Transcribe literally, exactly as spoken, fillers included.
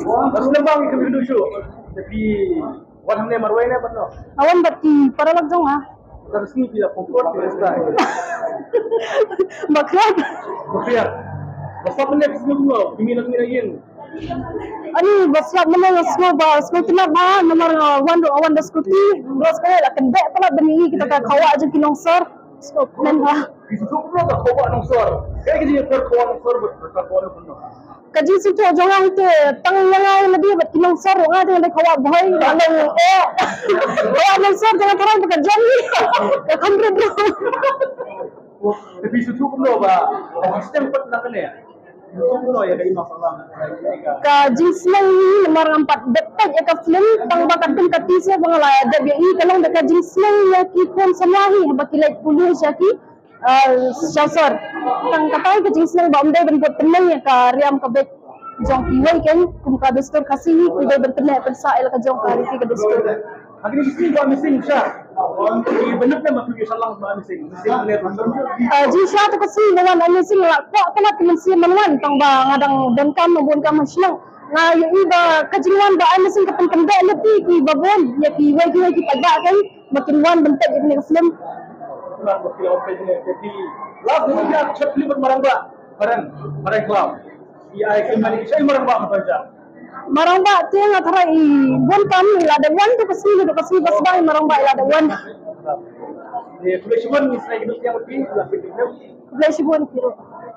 Bad snem ba ngi kynduh shuh. Te phi wan hangne marwei ne bad no? Nga wan bad ki paralok jong nga. Ka sngi phi la pongpot phi la style. Ba khriat. Ba khriat. Ba sap mynne phi sngew kumno? Phi mih na ka ïing. Ani ba slap mynne nga sngew ba sngewtynnat ba namar nga wan ruh nga wan da scooty. Bro sngewtynnat la kyndeh palat ban ïohi kita ka khawah jong ki nongsor. Sngewtynnat ba. Phi sngewthuh kumno ka khawah nongsor? Kaei ka jingïapher khawah nongsor bad ka khawah nongsor? Ka jingsngewthuh jong nga hi te tang ïa nga ïa lade bad ki nongsor ruh nga te nga dei khawah bhoi nga long eh. Khawah nongsor jong nga tharai ba ka jong hi. Ka kham rit ruh. Te phi sngewthuh kumno ba ka jingsneng pat na kane? Sngewthuh kumno ïa ka Ima Sahlang? Ka jingsneng hi namar ngam pat dep peit ïa ka film tang ba katkum kati shuh ba nga la dep ïa i ka long da ka jingsneng ïa ki khun samla hi ba ki leit pule sha ki ah, sha sor. Tang katai ka jingsneng ba ym dei ban bud tyneng ïa ka riam ka beit jong kiwei kein kum ka dustur Khasi hi ki dei ban tyneng pynsah ïa la ka jong ka riti ka dustur. Ha kine ki sngi ba missing sha. Ki bynep ne ma ki sha lang ba missing. Missing ne. Ah, jingshisha to ka sngi ba wan ai missing la kwah palat ka mynsiem ban wan tang ba nga dang donkam nga bun kam ha shnong. Nga ïohi ba ka jingwan ba ai missing ka pynkyndeh lynti ki ba bun ïa kiwei kiwei ki paidbah kein. Ba kin wan ban peit ïa kane ka film. Last movie ka short film Marangbah. Marangbah. Marangbah. Ïa ai kane ka short Marangbah ka pynjah. Marangbah te nga tharai i bun kam i la dep wan to ka sngi to ka sngi ba sdang i Marangbah i la dep wan. Ïa khublei shibun ngi sngewbha ïa kane ka film. Khublei shibun ki ruh.